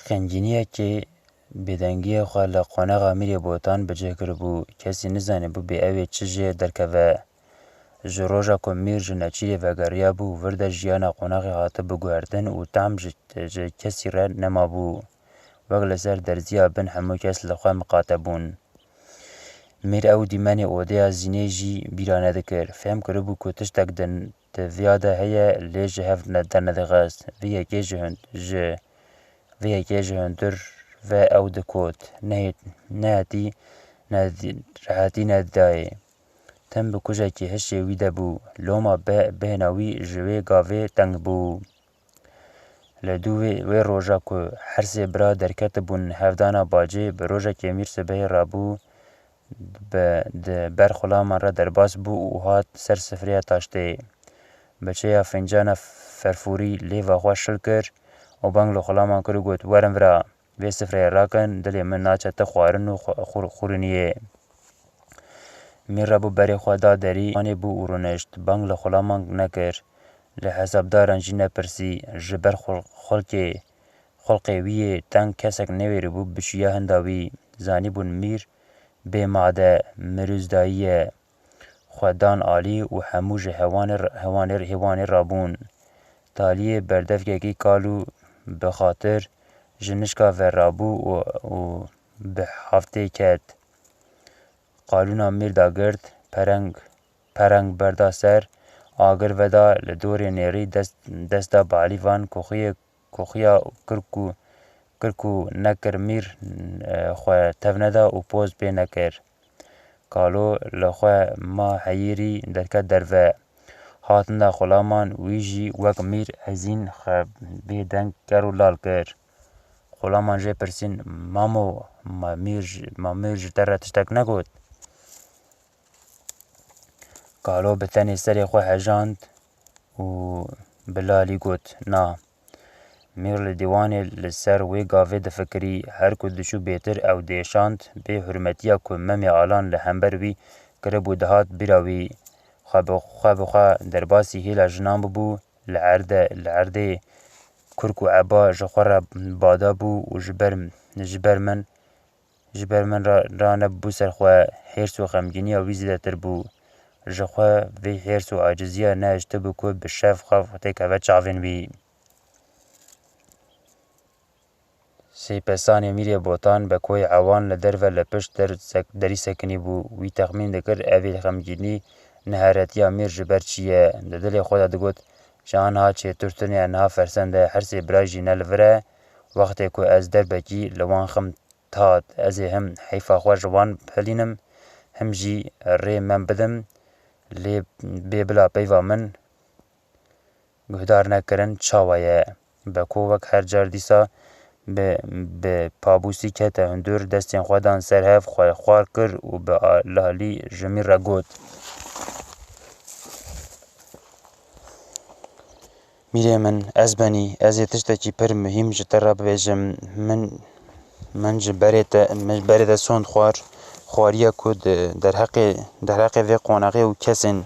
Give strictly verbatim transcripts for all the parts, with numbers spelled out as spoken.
Xemgîniyekê bêdengiyê xwe li qonaxa Mîrê Botan bi cih kiribû. Kesî nizanibû bê ew ê çi jê derkeve. Ji roja ku Mîr ji nêçîrê vegeriyabû, vir de jiyana qonaxê hatibû guhertin û tam ji, ji kesî re nemabû. Wek li ser derziya bin hemû kes li xwe miqate bûn. Mîr ew dîmenê odeya Zînê jî bîra nedikir. Fêm kiribû ku tiştek di, di viya de heye, lê ji hev ne, dernedixist. Vê yekê ji hund-, ji, vê yekê ji hundir ve ew dikot. Nehêt-, nehetî, ned-, rehetî nedidayê. Tim bi kujekî hişê wî de bû. Loma be-, bêhna wî ji wê gavê teng bû. Li dû wê, wê roja ku her sê bira derketibûn hevdana bacê, bi rojekê Mîr sibehê rabû, bi, di ber xulaman re derbas bû û hat ser sifreya taştê. Bi çêya fincana ferfûrî lêva xwe şil kir û bang li xulaman kir û got, "Werin vira, vê sifreyê rakin, dilê min naçe ti xwarin û xwe-, xur-, xurîniyê." Mîr rabû berê xwe da derî, wanê bû û rûnişt. Bang li xulaman nekir. Li hesabdaran jî nepirsî. Ji ber xul-, xulkê, xulqê wî yê teng kesek newêribû biçûya hinda wî. Zanîbûn Mîr bê made, mirûzdayî ye. Xwe dan alî û hemû ji hewanê r-, hewanê r-, hêwanê rabûn. Taliyê berdevkekî kal û bixatir ji nişka ve rabû û, û bi haftê ket. Qalûna Mîr dagirt, pereng, pereng berda ser, agir veda, li dorê nêrî dest, dest da bi alîvan, koxiyê, koxiya kirk û, kirk û nekir Mîr, e, xwe tev neda û poz pê nekir. Kalo li xwe ma heyîrî derket derve. Hatinda xulaman wî jî wek Mîr Ezîn xwe bê deng ker û lal kir. Xulaman jê pirsîn, "Mamo, ma Mîr ji, ma Mîr ji te re tiştek negot?" Kalo bi tenê serê xwe hejand û bi lalî got, "Na." Mîr li dîwanê li ser wê gavê difikirî, her ku diçû bêtir ew diêşand, bê hurmetiya ku Memê Alan li hember wî kiribû dihat bîra wî. Xwe bi, xwe bi xwe derbasî hêla jinan bibû, li erde, li erdê kurk û eba ji xwe re bada bû û ji ber, ji ber min, ji ber min ra, ranebû ser xwe, hêrs û xemgîniya wî zêdetir bû. Ji xwe vê hêrs û aciziya nehiştibû ku bi şev xwe têkeve çavên wî. Sê pesanê Mîrê Botan Bekoyê Ewan li derve li pişt der sek-, derî sekinî bû. Wî texmîn dikir, evê xemgînî, neheretiya Mîr ji ber çi ye? Di dilê xwe de digot, "Ji aniha çêtir tune, niha fersend e, her sê birayî jî ne li vir e. Wextê ku ez derbekî li wan xim tat, ez ê him heyfa xwe ji wan hilînim, him jî rê mem bidim, lê bê bila peyva min guhdar nekirin çawa ye?" Beko wek her car dîsa bi, bi pabûsî kete hundir, destên xwe dan ser hev, xwe xwar kir û bi a-, li alî ji Mîr re got, "Mîrê min, ez benî, ez ê tiştekî pir muhîm ji te re bibêjim. Min, min ji berê te, min ji berê te sond xwar, xwariya ku di derheqê, derheqê vê qonaxê û kesên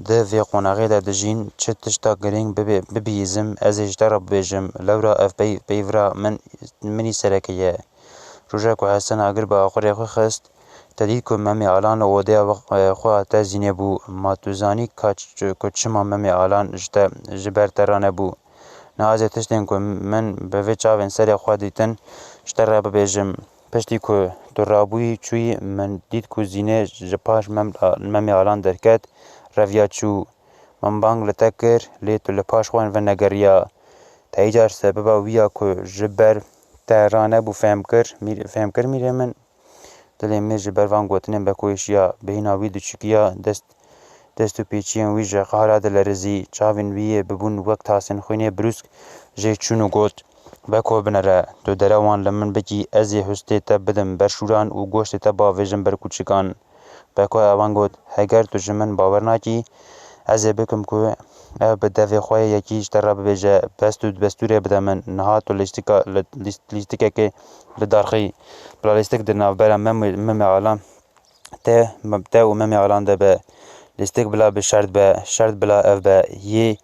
di vê qonaxê de dijîn, çi tişta girîng bibe, bibihîzim, ez ê ji te re bibêjim. Lewra ev pey-, peyvira min, min î sereke ye." Roja ku Hesen agir bi axurê xwe xist, te dît ku Memê Alan li odeya we, xwe hate Zînê bû. Ma tu zanî ka ç-, ku çima Memê Alan ji te, ji ber te ranebû? Niha ez ê tiştên ku min bi vê çavên serê xwe dîtin, ji te re bibêjim. Piştî ku tu rabûyî çûyî, min dît ku Zînê ji paş Mem-, Memê Alan derket, reviya çû. Min bang li te kir, lê tu li paş xwe venegeriya. Te îcar sebeba wî ya ku ji ber te ranebû fêm kir, Mîr-, fêm kir Mîrê min. Dilê Mîr ji ber van gotinên Bekoyê şiya, bêhna wî diçikiya, dest, dest û pêçiyên wî ji qehra dilerizî, çavên wî yê bibûn wek tasên xwînê brûsk jê çûn û got, "Beko binere, tu derewan li min bikî, ez ê hustê te bidim ber şûran û goştê te bavêjim ber kûçikan." Beko Ewan got, "Heger tu ji min bawer nakî, ez ê bikim ku ev bi devê xwe yê yekî ji te re bibêje, best û destûrê bide min. Niha tu lîstika, li-, lîst-, lîstikekê li darxî. Bila lîstik di navbera Memê, Memê Alan te, te û Memê Alan de be. Lîstik bila bi şert be, şert bila ev be. Yê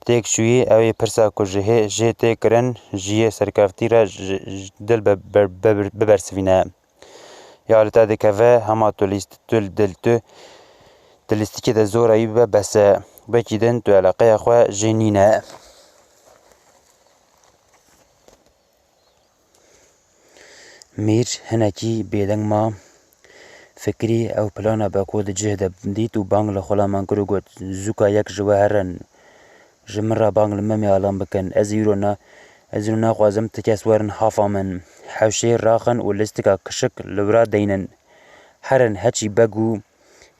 têk çûyî, ew ê pirsa ku ji hê, jê tê kirin, ji yê serkeftî re ji, ji dil be, be, be, bibersivîne. Ya li te dikeve, hema tu lîst-, tu li dil tu, tu lîstikê de zora wî bibe bes e. Wekî din tu eleqeya xwe jê nîne. Mîr hinekî bêdeng ma. Fikrî ew plana Beko di cih de dît û bang li xulaman kir û got, "Zûka yek ji we herin. Ji min re bang li Memê Alan bikin. Ez îro na, ez îro naxwazim ti kes werin hafa min. Hewşê raxin û listika kişik li wira deynin. Herin heçî beg û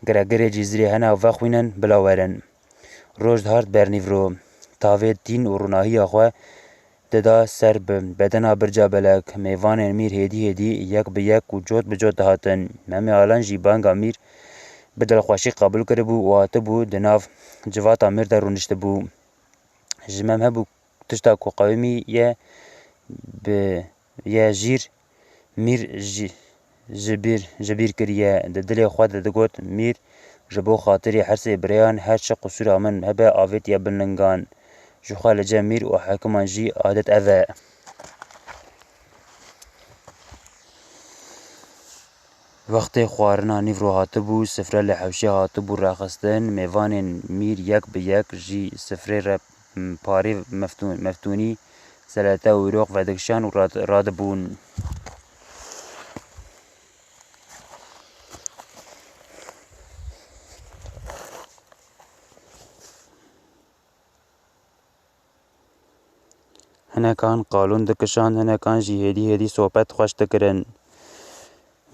giregirê Cizîrê hene vexwînin, bila werin." Roj dihart bernîvro. Tavê tîn û rûnahiya xwe dida ser bi bedena birca belek. Mêvanên mîr hêdî hêdî yek bi yek û cot bi cot dihatin. Memê Alan jî banga mîr bi dilxweşî qebûl kiribû û hatibû di nav civata mîr de rûniştibû. Ji Mem hebû tişta ku qewimî ye bi ye jîr mîr ji, ji bîr, ji bîr kiriye. Di dilê xwe de digot, "Mîr, ji bo xatirê her sê birêyan her çi qisûra min hebe avêtiye bin lingan. Ji xwe li cem mîr û hekiman jî adet ev e." Wextê xwarina nîvro hatibû, sifre li hewşê hatibû rexistin, mêvanên mîr yek bi yek jî sifrê re, m, parê meftû-, meftûnî, selete û îroq vedikişan û rad-, radibûn. Hinekan qalûn dikişand, hinekan jî hêdî hêdî sohbet xweş dikirin.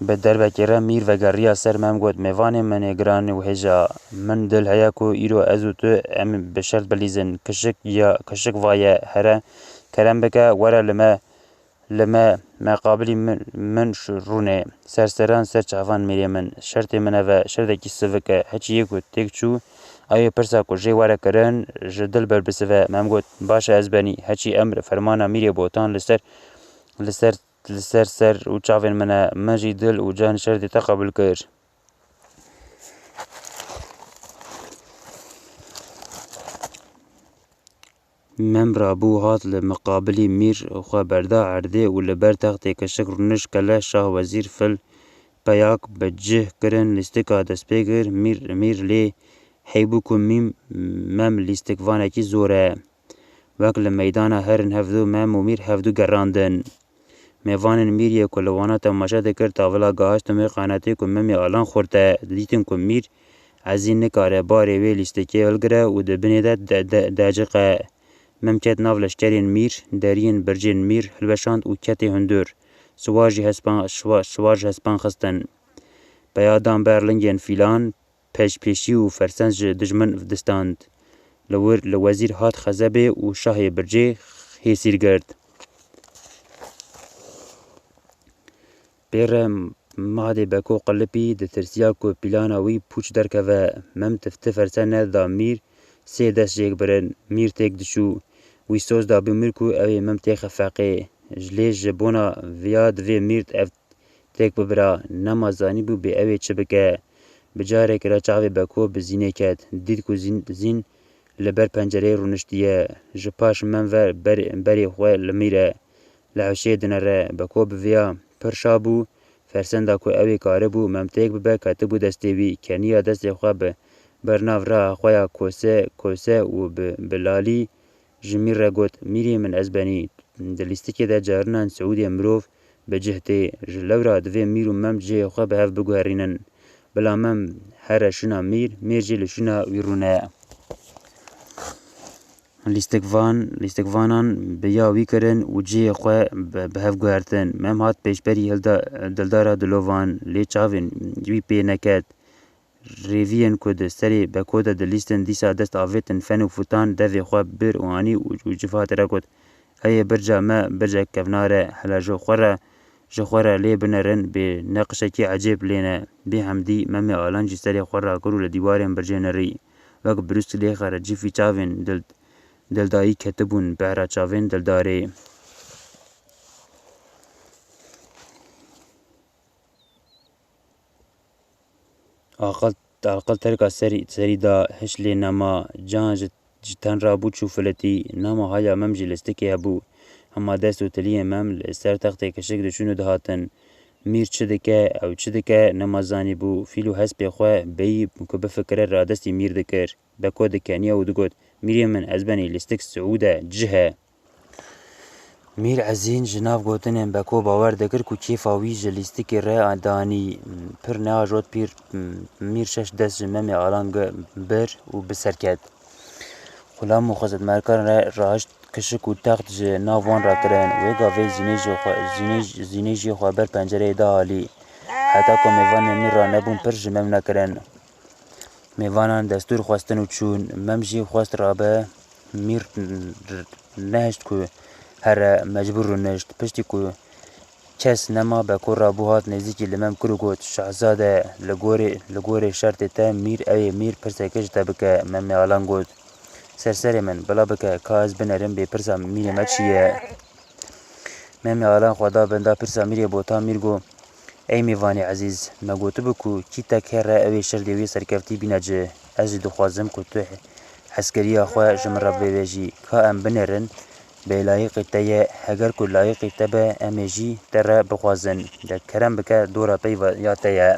Bi derbekê re mîr vegeriya ser Mem, got, "Mêvanê min ê giran û hêja, min dil heye ku îro ez û tu em bi şert bilîzin. Kişik ya, kişik vaye, here kerem bike, were li me, li me, meqabilî min, min şu rûnê. Ser seran, ser çavan mîrê min. Şertê min ev e, şertekî sivik e. Heçî yê ku têk çû, ew ê pirsa ku jê were kirin, ji dil berbisive." Mem got, "Baş e, ez benî." Heçî emr fermana mîrê Botan li ser, li ser, li ser ser û çavên min e. Min jî dil û can şertê te qebûl kir. Mem rabû hat li miqabilî mîr xwe berda erdê û li ber textê kişik rûniş, kele, şah, wezîr, fil, peyak bi cih kirin, lîstika dest pê kir, mîr, mîr lê hey bû ku mîm, Mem lîstikvanekî zor e. Wek li meydana herin hevdu Mem û mîr hevdu gerandin. Mêvanên mîr yê ku li wana temaşe dikir, tavila gihiştin wê qanetê ku Memê Alan xurt e. Dîtin ku mîr ezî nikare barê wê lîstikê hilgire û di binê de de-, de-, deciqe. Mem ket nav leşkerên mîr, deriyên bircên mîr hilweşand û ketê hundir. Siwar jî hespan, siwa-, siwar ji hespan xistin. Peya dan ber lingên fîlan, pêşpêşî û fersend ji dijmin distand. Li wir, li wezîr hat xezebê û şahê bircê hêsîr girt. Pê re Madê Beko qilipî, ditirsiya ku pîlana wî pûç derkeve. Mem tifti ferse nedida mîr sê dest jêk birin. Mîr têk diçû. Wî soz dabû mîr ku ew ê Mem têxe feqê. Ji lê ji bona viya divê mîr ev têk bibira. Nema zanîbû bê ew ê çi bike. Bi careke re çavê Beko bi Zînê ket. Dît ku Zîn, Zîn li ber pencereyê rûniştiye. Ji paş Mem ve ber, berê xwe li mîr e. Li hewşeyê dinere. Beko bi viya pir şa bû. Fersenda ku ew ê karibû Mem têk bibe ketibû destê wî. Keniya destê xwe bi bernav rea xwe ya kose, kose û bi, bi lalî ji mîr re got, "Mîrê min, ez benî." Di lîstikê de carinan siûdê mirov bi cih tê. Ji lewra divê mîr û Mem cihê xwe bi hev biguherînin. Bila Mem here şûna mîr, mîr jî li şûna wî rûne. Lîstikvan, lîstikvanan bi ya wî kirin û cihê xwe bi, bi hev guhertin. Mem hat pêşberî hilda, dildara dilovan, lê çavên wî pê neket. Rêviyên ku di serê Beko de dilîstin dîsa dest avêtin fen û fûtan, devê xwe bir û anî û, û civat re got, "Ey birca me, bircek kevnar e, hela ji xwe re, ji xwe re lê binerin, bê neqişekî ecêb lê ne." Bê hemdî Memê Alan jî serê xwe rakir û li dîwarên bircê nirî. Wek Bruce Lee xere cifî çavên dil, dildayî ketibûn behra çavên dildarê. Aqil, aqil terka serî, serî da, hiş lê nema, can ji ji ten rabû çû filitî, nama haya Mem jî listikê hebû. Hema dest û tiliyên Mem li ser textê kişik diçûn û dihatin. Mîr çi dike, ew çi dike, nema zanîbû, fîl û hespê xwe bêyî ku bifikire radestî Mîr dikir. Beko dikeniya û digot, "Mîrê min, ez benî listik siûd e, cih e." Mîr Ezîn ji nav gotinên Beko bawer dikir ku kêfa wî ji lîstikê re danî. Pir neajot pîr Mîr şeş dest ji Memê Alan gi-, bir û bi ser ket. Xulam û xizmetkaran re rahişt kişik û text ji nav wan re kirin. Wê gavê Zînê jî xwe, Zînê, Zînê jî xwe ber pencereyê da alî. Heta ku mêvanên Mîr ranebûn pir ji Mem nekirin. Mêvanan destûr xwestin û çûn. Mem jî xwest rabe. Mîr nehişt ku here, mecbûr rûnişt. Piştî ku kes nema, Beko rabû hat nêzîkî li Mem kir û got, "Şahzade, li gorê, li gorê şertê te Mîr, ew ê Mîr pirsekê ji te bike." Memê Alan got, "Ser serê min, bila bike, ka ez binerim bê pirsa Mîrê me çi ye?" Memê Alan xwe da benda pirsa Mîrê Botan. Mîr got, "Ey mêvanê ezîz, me gotibû ku kî tek here ew ê şerdê wê serkeftî bîne cih. Ez jî dixwazim ku tu heskeriya xwe ji min re bêvejî. Ka em binêrin, bê layiqê te ye, heger ku layiqê te be, em ê jî te re bixwazin. De kerem bike, dora peyva ya te ye."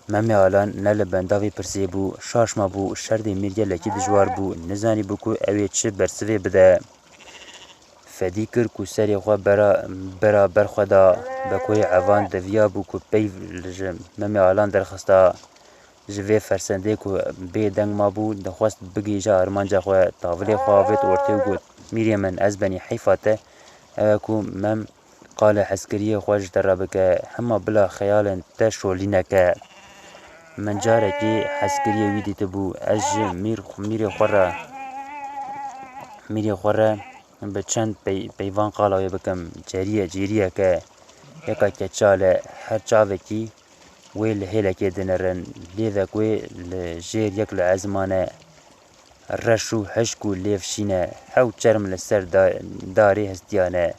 Memê Alan ne li benda vê pirsê bû, şaş mabû, şerdê Mîr gelekî dijwar bû, nizanîbû ku ew ê çi bersivê bide. Fedî kir ku serê xwe bera, bera ber xwe da. Bekoyê Evan deviyabû ku peyv ji Memê Alan derxista. Ji vê fersendê ku bê deng mabû, dixwest bigihîje armanca xwe. Tavilê xwe avêt ortê û got, "Mîrê min, ez benî heyfa te, ew e ku Mem qalê heskeriyê xwe ji te re bike, hema bila xeyalên te şolî neke. Min carekê heskeriyê wî dîtibû. Ez ji Mîr, Mîrê xwe re, Mîrê xwe re bi çend pey-, peyvan qala wê bikim. Cêriye, cêriyeke, yeka keçal e, her çavekî wê li hêlekê dinêrin. Lêvek wê li jêr yek li ezman e. Reş û hişk û lêv şîn e. Hew çerm li ser da-, darê hestiyane.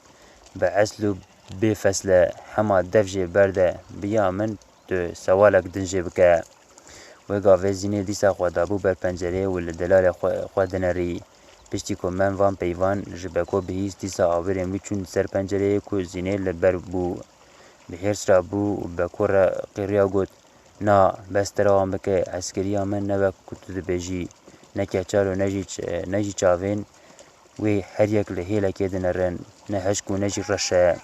Bi esl û bê fesl e. Hema dev jê berde. Bi ya min tu sewalek din jê bike." Wê gavê Zînê dîsa xwe dabû ber pencereyê û li delalê xwe, xwe dinerî. Piştî ku Mem van peyvan ji Beko bihîst, dîsa awêrên wî çûn ser pencereyê ku Zînê li ber bû. Bi hêrs rabû û Beko re qîriya got, "Na, bes te re wan bike, eskeriya me ne wek ku tu dibêjî, ne keçal û ne jî ç-, ne jî çavên wê her yek li hêlekê dinerin, ne hişk û ne jî reş e."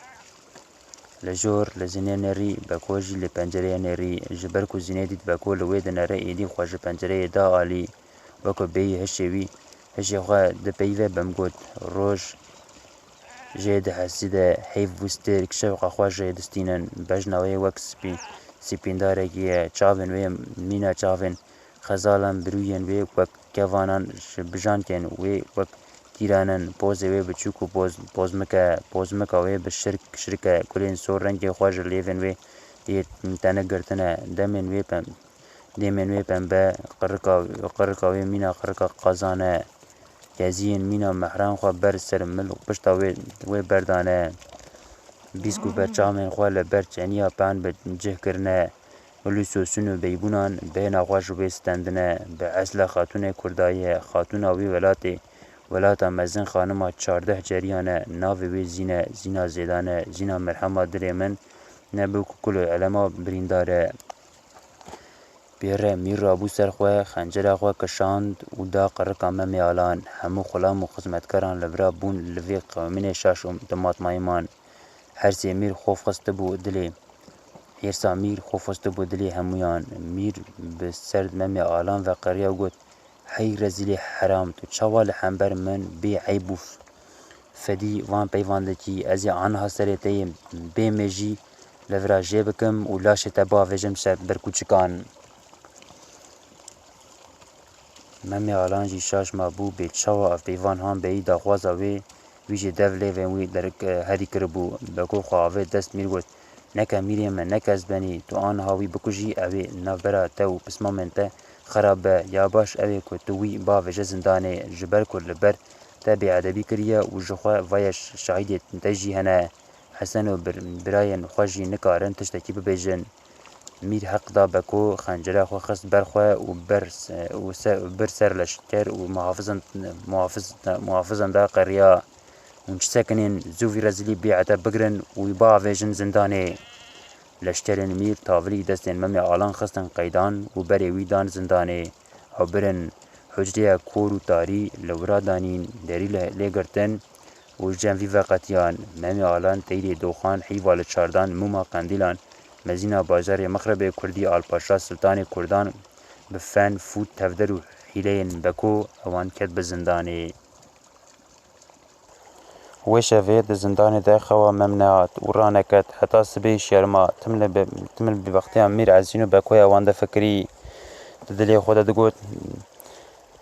Li jor li Zînê nêrî, Beko jî li pencereyê nêrî. Ji ber ku Zînê dît Beko li wê dinere, êdî xwe ji pencereyê da alî. Weke bêyî hişê wî, hişê xwe dipeyve, bi min got, "Roj jê dihesîde, heyv û stêrk şewqa xwe jê distînin. Bejna wê wek spî-, sîpîndarekî ye. Çavên wê mîna çavên xezalan, birûyên wê wek kevanan, ji bijankên wê wek tîran in. Pozê wê biçûk û poz-, pozmik e. Pozmika wê bi şirk, şirk e. Gulên sor rengê xwe ji lêvên wê yê tenik girtine. Demên wê pem-, Dêmên wê pembe, qirika, qirika wê mîna qirika qazan e. Keziyên mîna mehran xwe ber ser mil û pişta wê, wê berdane. Bîsk û berçavên xwe li ber çeniya pan bi cih kirine. Lûs û sin û beybûnan bêhna xwe ji wê stendine. Bi esla xatûnê Kurda ye. Xatûna wî welatê, welata mezin xanima çardeh ceriyan e. Navê wê Zîn e, Zîna zêdan e, Zîna merhema dilê min. Nebû ku kul û elema birîndar e. Pêre Mîr rabû ser xwe, xencera xwe kişand û da qirika Memê Alan. Hemû xulam û xizmetkaran li vira bûn li vê qewimînê şaş û dimatmayî man. Hersê Mîr xof xistibû dilê. Hêrsa Mîr xof xistibû dilê hemûyan. Mîr bi ser Memê Alan ve qiriya û got, "Hey rezîlê heram, tu çawa li hember min bê eyb û f-, fedî van peyvan dikî? Ez ê aniha serê te yê bê mêjî li vira jê bikim û laşê te bavêjim ser berkûçikan." Memê Alan jî şaş mabû, bê çawa ev peyvan han beyî daxwaza wê, wî jî dev lêvên wî derk-, herî kiribû. Beko xwe avêt dest Mîr got, "Neke Mîrê min, neke ez benî, tu aniha wî bikujî, ew ê navbera te û pismamên te xerab be. Ya baş ew ê ku tu wî bavêje zindanê, ji ber ku li ber te bêedebî kiriye û ji xwe vaye ş-, şahîdê te jî hene. Hesen û bir-, birayên xwe jî nikarin tiştekî bibêjin." Mîr Heq da Beko xencera xwe xist ber xwe û ber se-, û se-, bir ser leşker û muhafizan, muhafiz-, muhafizan da qeriya: Hûn çi sekinên? Zû vî rezîlî bêhete bigirin û wî biavêjin zindanê. Leşkerên mîr tavilî destên Memê Alan xistin qeydan û berê wî dan zindanê. Ew birin hucreya kor û tarî li wira danîn, derî lê, lê girtin û ji cem vî veqetiyan Memê Alan teyrê doxan hîva li çardan mûma qendîlan mezîna bajarê Mixrebê Kurdî Alpaşa Siltanê Kurdan bi fen, fût, tevder û hîleyên Beko ewan ket bi zindanê. Wê şevê di zindanê de xewa Mem nehat û raneket. Heta sibê şerma tim li be-, tim li bêbextiya Mîr Ezîn û Bekoya wan difikirî. Di dilê xwe de digot: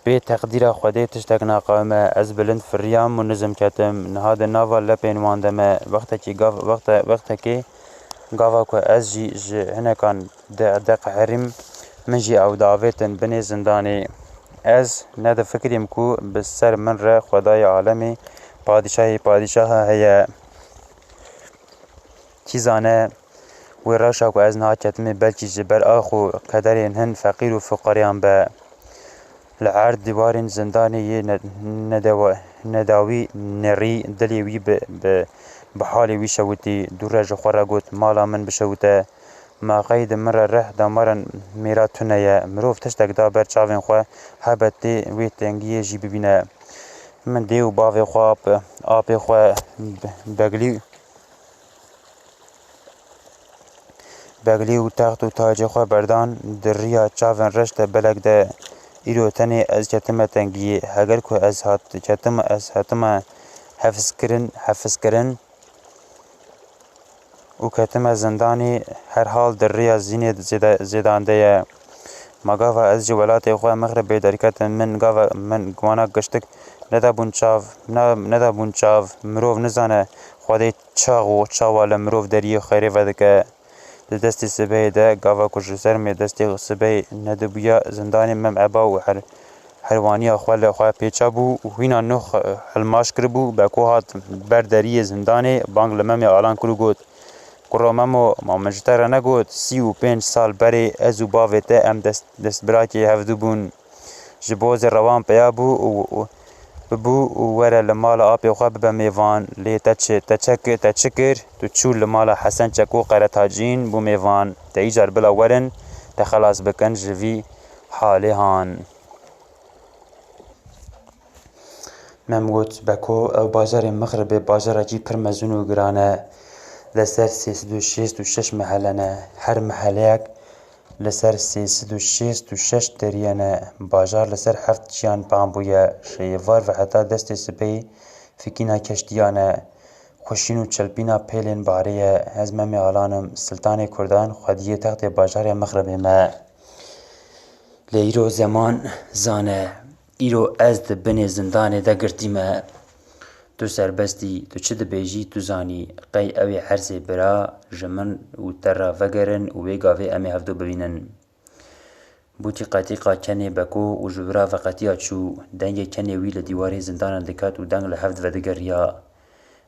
Bê teqdîra Xwedê tiştek naqewime. Ez bilind firiyam û nizm ketim. Niha di nava lepên wan de me. Wextekî gav-, wexte-, wextekê gava ku ez jî ji hinekan de-, deqeherîm, min jî ew diavêtin binê zindanê. Ez nedifikirîm ku bi ser min re Xwedayê alemê, padîşahê padîşaha heye. Kî zane, wê reşa ku ez niha ketime belkî ji ber ax û qederên hin feqîr û fuqareyan be. Li erd dîwarên zindanê yê ne-, nedewa-, nedawî nerî, dilê wî bi, bi, bi halê wî şewitî. Dû re ji xwe re got: Mala min bişewite. Ma qey di min re reh damaran mêra tune ye. Mirov tiştek da ber çavên xwe, hebe tê wê tengiyê jî bibîne. Min dê û bavê xwe, ap-, apê xwe, be-, beglî, beglî û text û tacê xwe berdan di riya çavên reş de belek de. Îro tenê ez ketime tengiyê. Heger ku ez hat-, ketim-, ez hatime hefzkirin, hefzkirin, û ketime zindanê, herhal di riya zînê zêde-, zêdan de ye. Ma gava ez ji welatê xwe Mixribê derketim, min gava, min wana giştik nedabûn çav, na-, nedabûn çav. Mirov nizane Xwedê çax û çawa li mirov deriyê xêrê vedike. Di destê sibehê de, gava ku ji ser me destê sibehê nedibûya zindanê, Mem Eba û her-, herwaniya xwe li xwe pêça bû û hîna nû xwe hilmaş kiribû. Beko hat ber deriyê zindanê, bang li Memê Alan kir û got: Kuro Memo, ma min ji te re negot, sî û pênc sal berê ez û bavê te em dest, destbirakê hevdû bûn. Ji bo zêrewan peya bû û, û bibû û were li mala apê xwe bibe mêvan. Lê te çi, te çi ki-, te çi kir? Tu çû li mala Hesen Çeko Qeretacîn bû mêvan. Te îcar bila werin, te xelas bikin ji vî halê han. Mem got: Beko, ew bajarê Mixribê bajarekî pir mezin û giran e. Li ser sê sed û şêst û şeş mehele ne. Her meheleyek li ser sê sed û şêst û şeş deriyê ne. Bajar li ser heft çiyan pan bûye. Şêvar ve heta destê sibehê fikîna keştiyan e. Xweşîn û çelpîna pêlên barê ye. Ez Memê Alan im, Siltanê Kurdan, xwediyê textê bajarê Mixribê me. Lê îro zeman zane. Îro ez di binê zindanê de girtî me. Tu serbest î, tu çi dibêjî, tu zanî. Qey ew ê her sê bira ji min û te re vegerin û wê gavê em ê hevdu bibînin. Bûtî qetîqa kenê Beko û ji wira veqetiya çû. Dengê kenê wî li dîwarê zindanan diket û deng li hev vedigeriya.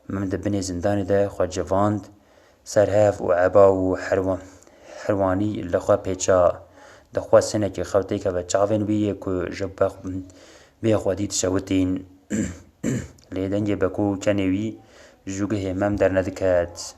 Min di binê zindanê de xwe civand ser hev û eba û herwa-, herwanî li xwe pêça. Dixwest hinekî xew têkeve çavên wî yê ku ji bex-, bêxwedî dişewitîn. Lê dengê Beko û kenê wî ji guhê Mem dernediket.